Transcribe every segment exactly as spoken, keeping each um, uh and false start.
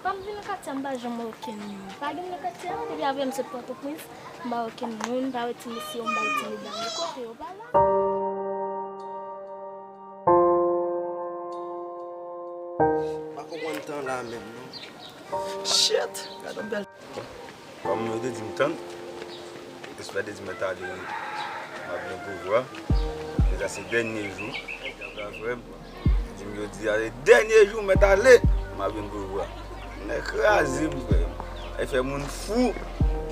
Fò m vin nan katye a, m pa janm wè okenn moun. Pa gen moun nan katye a, depi avè m sot Pòtoprens, m pa wè okenn moun, m pa wè ti mesye yo, m pa wè ti medam yo. Kote yo, pa la? M pa konprann tan la menm, non. Shit! Gade yon bèl. Kòm yo te di m tann, espè te di m mèt ale, m ap jwenn pouvwa. Deja se dènye jou, frè m. Di m jodi a se dènye jou mèt ale, m ap jwenn pouvwa. Nèg kraze m, frè m. Ay fè moun fou,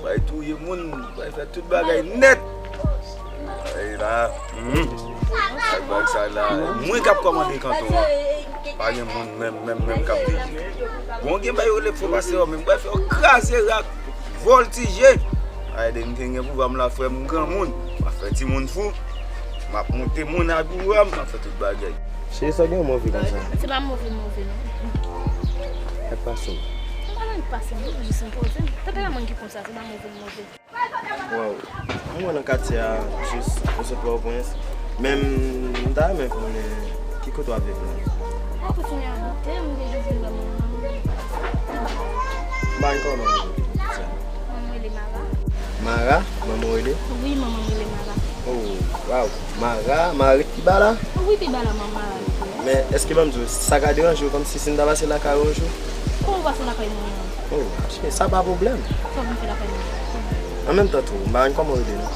bay touye moun, bay fè tout bagay nèt. Ay la, hmm. Ak bag sa la, mwen k ap kòmande kanton an. Pa gen moun menm, menm, menm k ap dirije. Bon, gen bay yo rele fo pastè yo, men bay fè yo kraze rak, vòltije. Ay de m te gen pouvwa m la, frè m, m granmoun. M ap fè timoun fou. M ap monte moun ak bouwa m, m ap fè tout bagay. Cheri, sa gen move konsa? Se pa move, move, non. Sa k pase w? M pa nan pase, non, jis m poze m. Tanperaman ki konsa, se pa move, move. Waw. Mwen nan katye a, jis, mwen sot Pòtoprens. Men m ta renmen konnen ki kote w ap viv la. Mwen kontinye abite, m te jis vin wè manman m. Ban kòman w rele? Manman m rele Mara. Mara? Manman w rele? Wi, manman m rele Mara. Oh, waw. Mara, Mara ret pi ba la? Wi, pi ba la, manman Mara ret. Men, èske ban m di w, sa ka deranje w kòmsi si n ta pase lakay ou yon jou? Kòman w pase lakay mwen an? Oh, cheri, sa pa pwoblèm. Sa w vin fè lakay mwen? An menm tan tou, m pa konn kòman w rele non.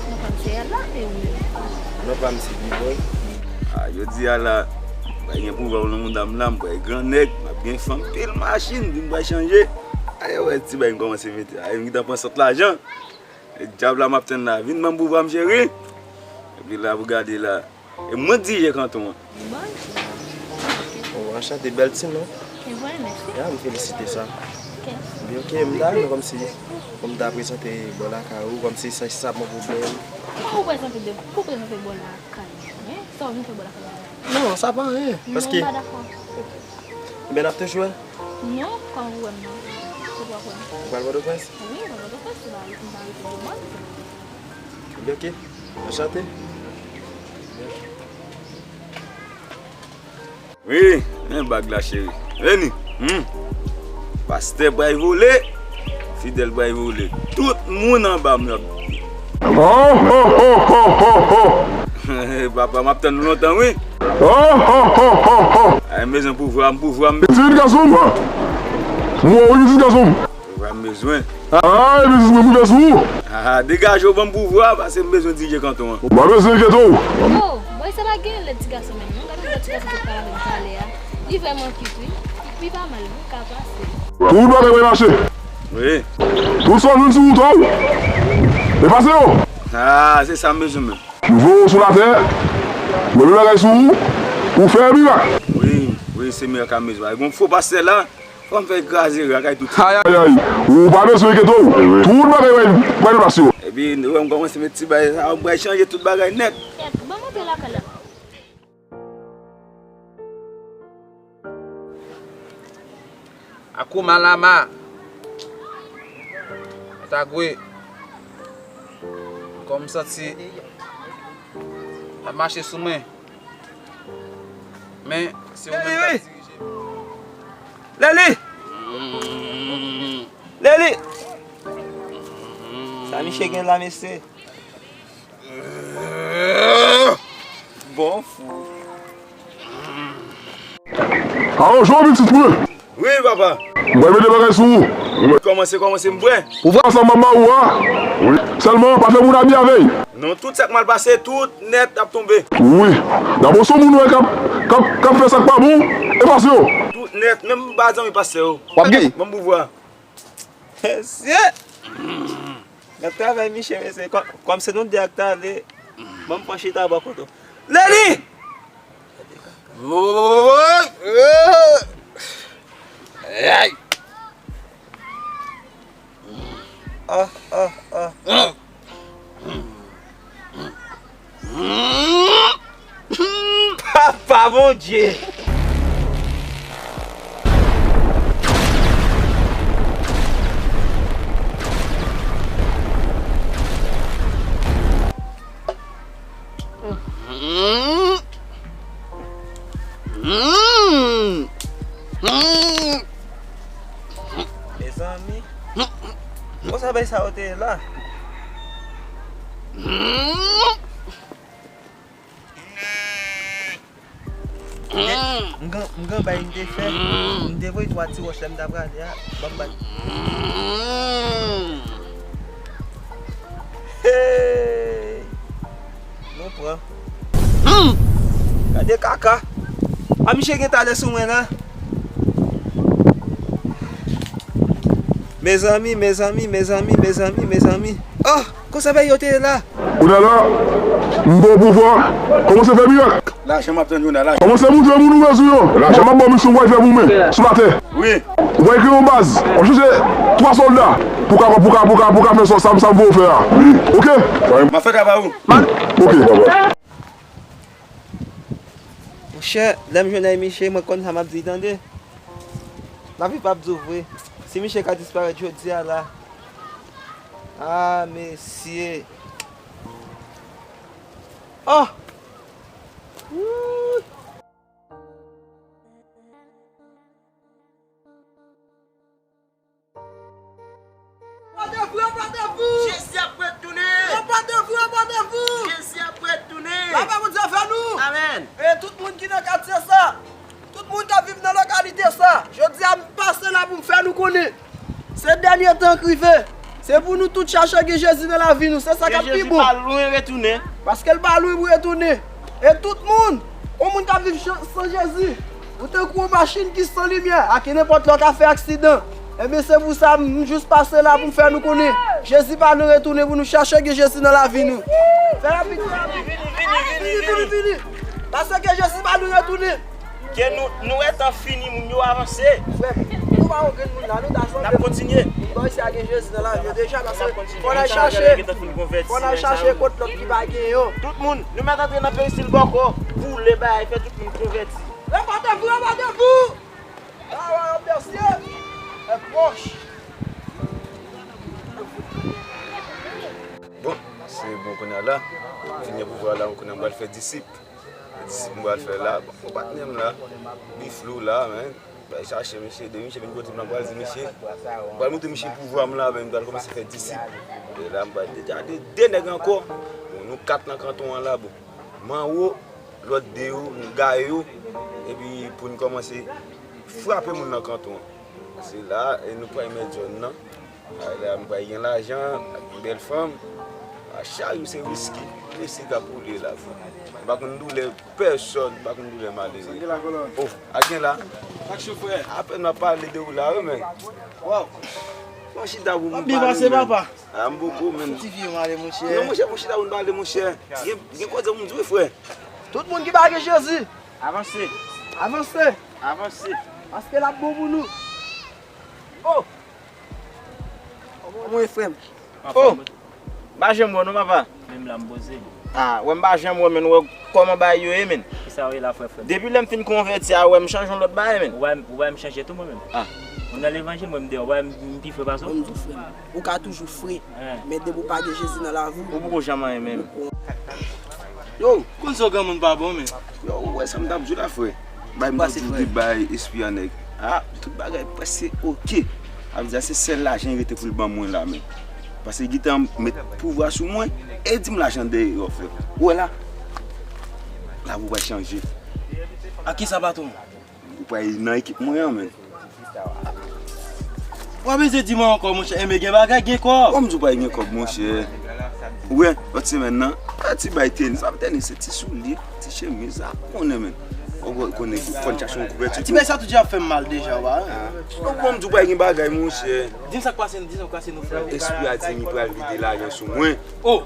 Non pa m se Ella, e ou menm? Non pa m se Bibòy. A, jodi a la, m pral gen pouvwa nan mouda m la, m pral gran nèg, m ap gen fanm, pil machin, vi m pral chanje. Ayo, wè ti bagay m kòmanse mete. Ayo, m gentan pran sant lajan. E dyab la m ap tann la. Vin ban m pouvwa m, cheri. Epi la, pou gade la. E mwen k dirije kanton an. Bon. Oh, anchante, bèl ti non. E vre, mèsi. Ya, m felisite sa. Ok. Ebyen, ok, m ta renmen kòmsi pou m ta prezante bò lakay ou, kòmsi sa, sa pa yon pwoblèm. Pou w prezante de, pou w prezante bò lakay mwen, sa w vin fè bò lakay mwen? Non, sa pa anyen, paske. Non, m pa dakò. Ebyen, n ap toujou wè. Non, pa anyen, non. Ou pa kwè m. Ou pral Pòtoprens? Wi, m pral Pòtoprens, m pa rete, m pa rete de mòn. Ebyen, ok. Anchante. Wi, men bag la, cheri. Vini. Hmm. Pastè pral vole. Fidèl pral vole. Tout moun anba m yo ap. Papa, m ap tann ou lontan, wi. Ay, m bezwen pouvwa m, pouvwa m. Pitit gason m. M wè w, pitit gason m. Pouvwa m bezwen. Ah, epi si mwen moute sou ou. Ah, degaje w, ban m pouvwa, paske m bezwen dirije kanton an. Ou pa bezwen enkyete w. Oh, bòy sa pa gen lè ti gason menm non. Gade yon ti gason ki pale avè m talè a. Li vrèman cute wi. Li pa mal, wi, ka pase. Tout bagay pral mache. Wi. Tout sa w jwenn sou wout ou, efase yo. Ah, se sa m bezwen menm. M voye w sou latè, mwen met bagay sou ou, pou w fè mirak. Wi, wi, se mirak a m bezwen. Gon fo pastè la. Fò m fè kraze rakay tout. Ayayay, ou pa bezwen enkyete w. Tout bagay pral, pral nan plas yo. Epi, nou wè m kòmanse met ti bagay sa, m pral chanje tout bagay nèt. Kèt, ban m antre lakay la. Akouma lama. Atagwe. Kòm m santi l ap mache sou mwen. Men, se ou menm k ap dirije m. Leli! Leli! Sa misye gen la, mesye? Bon fou. Awo, jwe pitit mwen. Wi, papa. M pral mete bagay sou ou. Kòmanse, kòmanse, m prè. Ou vwa sa m ap ba ou a? Wi. Sèlman, pa fè moun abye avè l. Non, tout sa k mal pase, tout nèt ap tonbe. Wi. Dabò se moun ou wè k ap, k ap, k ap fè sa k pa bon, efase yo. Tout nèt, menm m pa zanmi pastè yo. W ap gen. Ban m pouvwa. Mesye! Gad travay Miche, mesye. Kò-, kòm se nou de ak t ale, ban m pran chita bò kote w. Leli! Ay! Ah, ah, ah. Papa Bondye! Mezanmi, konsa bay sa yo te ye la. M gen, m gen bay m te fè, m te voye twa ti wòch lè m t ap prale a, ban m bat. Hey! Nou pran. Gade kaka. A, misye gen talè sou mwen la. Mezanmi, mezanmi, mezanmi, mezanmi, mezanmi. Oh, konsa bay yo te ye la. Kounye a la, m gen pouvwa. Kòmanse fè mirak. Lajan m ap tann yo la, lajan. Kòmanse montre moun ouvè sou yo. Lajan m ap ba w misyon, w pral fè pou mwen. Sou latè. Wi. Ou pral kreye yon baz. W ap chèche twa sòlda. Pou ka, pou ka, pou ka, pou ka fè sa, sa, sa m voye w fè a. Wi. Oke? M ap fè travay ou. Oke. Monchè, lè m jwenn ak misye, mwen konn sa m ap di, tande. Lavi p ap di w vre. Si misye ka disparèt jodi a la. Ah, mesye. Oh! Wouy! Randevou, randevou! Jezi ap retounen! Randevou, randevou! Jezi ap retounen! Lapè Bondye avè nou! Amèn! E tout moun ki nan katye sa, tout moun k ap viv nan lokalite sa, jodi a m pase la pou m fè nou konnen. Se dènye tan k rive. Se pou nou tout chache gen Jezi nan lavi nou. Se sa k ap pi bon. Jezi pa lwen retounen. Paske l pa lwen pou retounen. E tout moun, yon moun k ap viv chan-, san Jezi, ou tankou yon machin ki san limyè, a ki nenpòt lè w ka fè aksidan. Ebyen, se pou sa m jis pase la pou m fè nou konnen. Jezi pa lwen retounen pou nou chache gen Jezi nan lavi nou. Fè rapid. Vini, vini, vini, vini, vini, vini. Paske Jezi pa lwen retounen. Ke nou, nou wè tan fini, moun yo avanse. Frè m, nou pa yon grenn moun la, nou ta sanble. N ap kontinye. Moun bò isi a gen Jezi nan lavi yo deja, paske fò n al chache, fò n al chache kot lòt ki pa gen yo. Tout moun, nou mèt antre nan perisil bòkò, boule bagay, fè tout moun konvèti. Randevou, randevou! Bon, se bon kounye a la. Fini pouvwa la, kounye a m pral fè disip. Disip m pral fè la, bon, patnè m la, Biflou la, men. Bay chache misye, de misye vin kote m la, m pral di misye. M pral montre misye pouvwa m la, men m pral kòmanse fè disip. E la, m pral deja de, de nèg ankò. Bon, nou kat nan kanton an la, bon. Manwo, lòt de yo, nou gaye yo. Epi pou n kòmanse frape moun nan kanton an. Se la, e nou pral met zòn nan. A, la, m pral gen lajan, ak yon bèl fanm. A, chak jou se wiski. Mesye k ap woule la, frè. M pa konn doulè pèsòn, m pa konn doulè malere. Sa gen la, kolòn? Oh, a gen la. Sa k cho, frè? Apèn m ap pale de ou la, wi, men. Waw. Fò chita pou m pale, men. Papa. A, m poko, men. Ti vye malè, monchè. Non, monchè, fò chita pou m pale, monchè. Gen, gen koze pou m di, wi, frè. Tout moun ki pa gen Jezi. Avanse. Avanse. Avanse. Paske l ap bon pou nou. Oh! Kòman w ye, frè m? Oh! M pa janm wè w non, papa. Menm la m poze. Ah, wè m pa janm wè, men wè kòman bagay yo ye, men. Kisa w ye la, frè, frè m? Depi lè m fin konvèti a, wè m chanje yon lòt bagay, men. Ou wè m, ou wè m chanje tou, mwen menm. Ah. Mwen nan levanjil, mwen m deyò, wè m, m pi fre pase w. Mwen m di w, frè m, ou ka toujou fre, men depi w pa gen Jezi nan lavi w, ou poko janm anyen menm. Yo! Konn sa w granmoun pa bon, men. Yo, ou wè sa m t ap di w la, frè? Bay m di w tout bay espri a, nèg. Ah, tout bagay prèske oke. A vle di a se sèl lajan li rete pou l ban mwen la, men. Paske gentan met pouvwa sou mwen, e di m lajan dèyè yo, frè. Ou wè la? Lavi w pral chanje. A kisa, patwon? Ou pral nan ekip mwen an, men. W ap bezwen di mwen ankò, monchè, enben gen bagay, gen kòb. Kòm di w pa gen kòb, monchè. Ou wè, lòt semèn nan, pa ti bay tenis, pa tenis, se ti soulye, ti chemiz, sa konnen, men. Ou konnen fò n chache yon kouvèti. Ti bay sa tou ap fè m mal deja, w pa wè? Kòm di w pa gen bagay, monchè. Di m sa k pase, di m sa k pase nou, frè. Espri a di m li pral vide lajan sou mwen. Oh!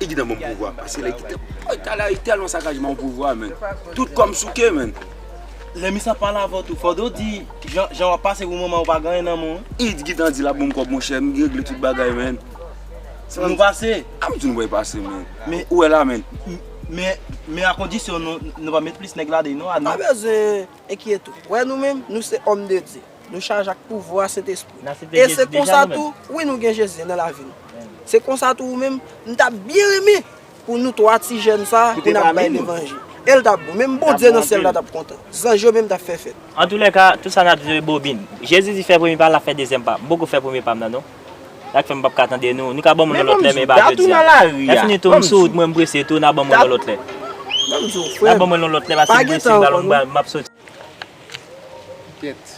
Li gentan ban m pouvwa. Paske lè li gentan, oh, talè a li tèlman sakaj ban m pouvwa, men. Tout kò m souke, men. Lè misye ap pale avè w tou, fò w di, jan, jan w ap pase pou moman ou pa gen anyen nan men w. Li gentan di l ap ban m kòb, monchè, m regle tout bagay, men. Nou pase. A m di nou bay pase, men. Men ou wè la, men. Men, men a kondisyon nou, nou pa met plis nèg ladan, non, a nou. Pa bezwen enkyete w. Wè nou menm, nou se òm de Dye. Nou chaje ak pouvwa Sentespri. E se konsa tou, wi, nou gen Jezi nan lavi nou. Se konsa tou ou menm, m ta byen renmen pou nou twa ti jèn sa pou n ap bay levanjil. E l t ap bon. Menm Bondye nan syèl la t ap kontan. Zanj yo menm t ap fè fèt. Antoulèka, tout sa n ap di yo e bobin. Jezi di fè premye pa, l ap fè dezyèm pa. M poko fè premye pa m nan, non. Sa k fè m p ap ka tande nou. Nou ka ban mwen yon lòt lè, men e pa jodi a. Lè fini tou, m sou wout mwen, m prese tou, n a ban mwen yon lòt lè. N a ban mwen yon lòt lè, paske m prese, m pral, m ap soti. Kèt.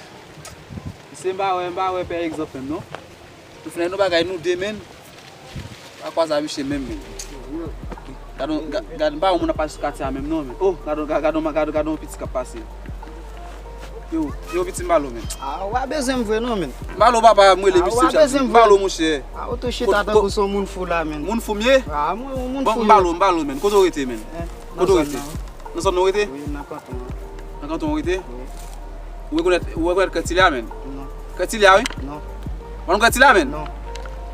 Misye m pa wè, m pa wè pè egzanp menm non. Nou fè nou bagay nou de menm. Pa kwaze a misye menm menm. Gad on, ga- gad, m pa wè moun ap pase sou katye a menm non menm. Oh, gad on, gad, gad on, gad, gad on piti k ap pase. Yo, yo piti m pale w menm. Ah, ou pa bezwen m vre non menm. M pale w papa, m rele misye chak jou. M pale w monchè. Ah, ou tou chita tankou se yon moun fou la menm. Moun fou m ye? Ah, moun, moun fou. Bon, m pale w, m pale w menm. Kote w rete menm? Kote w rete? Nan zòn nan ou rete? Wi, nan kanton an. Nan kanton ou rete? Wi. Ou rekonèt, ou rekonèt Kètilya menm? Non. Kètilya wi? Non. Ou pa konn Kètilya menm? Non.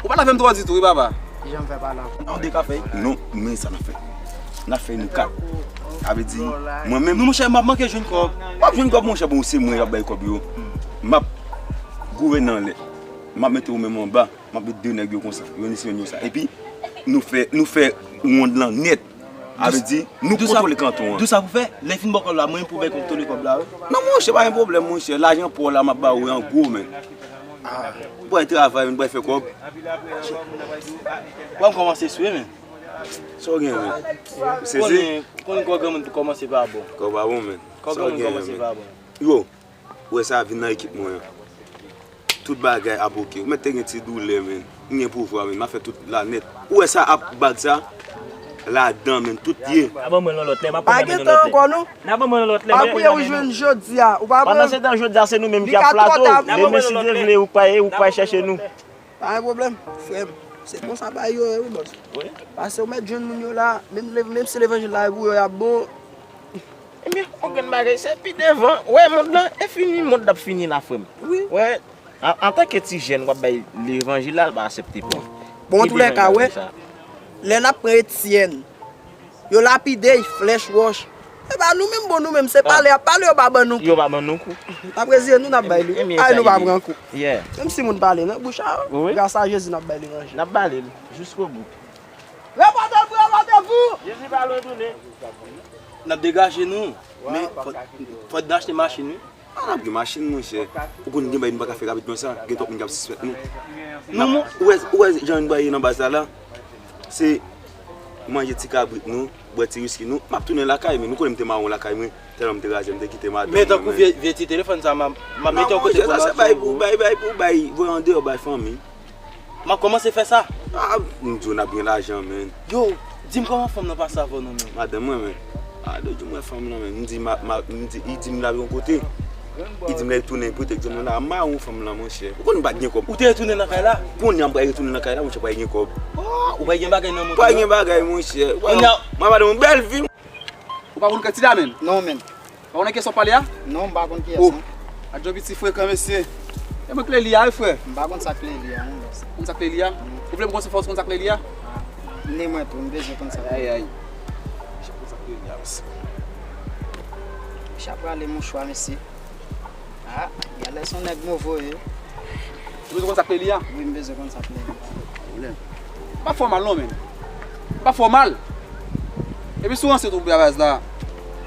Ou pa t avè m twò ditou wi papa. Kijan m fè pale avè w? An de ka fè. Non, men sa n ap fè. N ap fè nou kat. Sa vle di, mwen menm. Non monchè, m ap manke jwenn kòb. W ap jwenn kòb monchè, bon se mwen k ap bay kòb yo. M ap gouvène anlè. M ap mete ou menm anba. M ap met de nèg yo konsa. Youn isi, youn sa. Epi, nou fè, nou fè wonn lan nèt. A vle di, nou kontwole kanton an. Di w sa pou fè, lè fini ba w kòb la, mwen pou bay kontwole kòb la wi. Non monchè, pa gen pwoblèm monchè. Lajan pa w la, m ap ba ou an gwo, men. Ah, m pral travay, m pral fè kòb. W ap kòmanse swe, men. Sa w gen, men? Ou sezi? Konnen, konnen gwo granmoun pou kòmanse pa bon. Kòb pa bon, men. Kòb granmoun kòmanse pa bon. Yo, ou wè sa vin nan ekip mwen an. Tout bagay ap oke. Ou mèt te gen ti doulè, men. M gen pouvwa, men. M ap fè tout la nèt. Ou wè sa ap bag sa? Ladan, men. Tout ye. N a ban mwen yon lòt lè. M ap pran mwen yon lòt lè. Pa gen tan ankò, non. N a ban mwen yon lòt lè. Pa priyè ou jwenn jodi a. Ou pa priyè. Pandan se tan jodi a, se nou menm ki ap flato. Demen, si Dye vle, ou k pral, ou k pral chèche nou. Pa gen pwoblèm, frè m. Se konsa bagay yo ye, wi, bòs. Wi. Paske ou mèt jwenn moun yo la, menm lev-, menm si levanjil la e pou yo, y ap bon. Ebyen, yon grenn bagay, se pi devan. Wè, mond lan, e fini, mond lan ap fini la, frè m. Wi. Wè, an, antanke ti jèn, w ap bay levanjil la, l pa aksepte pran. Bon, antoulèka, wè, lè n ap pran Etyèn, yo lapide y, flèch, wòch. E pa nou menm, bon, nou menm, se pale y ap pale, yo pa ban nou kou. Yo pa ban nou kou. N ap reziye nou, n ap bay li. Ay, nou pa pran kou. Menm si moun pale nan bouch a, gras a Jezi, n ap bay levanjil. N ap bale l, jiskobou. Repòte l pou repòte vou! Jezi pa lwen tounen. N ap degaje nou, men fò, fò n achte machin, wi. A, n ap gen machin, monchè. Ou konn gen bagay nou pa ka fè rapid konsa, gen twòp moun k ap sispèk nou. Non, ou wè, ou wè jan bagay ye nan baz la la? Se manje ti kabrit nou, bwè ti wiski nou, m ap tounen lakay, men nou konnen m te mawon lakay mwen, tèlman m te raze, m te kite madanm mwen. Men tankou vye, vye ti telefòn sa, m ap, m ap mete yon kote pou n achte yon gwo. Bay, bay, bay, pou bay, voye andeyò, bay fanmi. M ap kòmanse fè sa. Ah, m di w n ap gen lajan, men. Yo, di m kòman fanm nan pase avè w non, men. Madanm mwen, men. Ah, de jou m wè fanm nan, men. M di, ma, ma, m di, li di m l ap yon kote. Li di m lè l tounen, poutèt di m la, m mawon fanm nan, monchè. Ou konn m pa t gen kòb. Ou te retounen nan kay la? Kounye a m pral retounen nan kay la, monchè, pa gen kòb. Oh, ou pa gen bagay nan men w. Pa gen bagay, monchè. Kounye a. Mwen pa nan yon bèl vi. Ou pa konn Kètilya, men? Non, men. Pa konnen kiyès w ap pale a? Non, m pa konn kiyès non. Adjo piti frekan, mesye. E mwen k lè li a, wi, frè. M pa konn sa k lè li a, non, bòs. Konn sa k lè li a? Ou vle m konn sa fòs konn sa k lè li a? Ah, ni mwen tou, m bezwen konn sa k lè li a. Ay, ay. Chèf konn sa k lè li a, mesye. Chèf prale mouchwa, mesye. Ah, genlè se yon nèg move, wi. Ou bezwen konn sa k lè li a? Wi, m bezwen konn sa k lè li a. Pwoblèm. M pa fè w mal non, men. M pa fè w mal. Epi si w ranse tou baz la,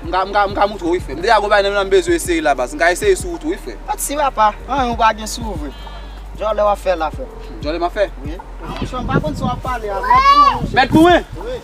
m ka, m ka, m ka moutre w, wi, frè. M deja gon bagay nan men m bezwen eseye la, baz. M ka eseye sou ou tou, wi, frè. Pati papa, anyen ou pa gen sou ou vre. Djòlè w ap fè la, frè. Djòlè m ap fè? Wi. Monchè, m pa konn sa w ap pale a. Mèt pou mwen? Wi.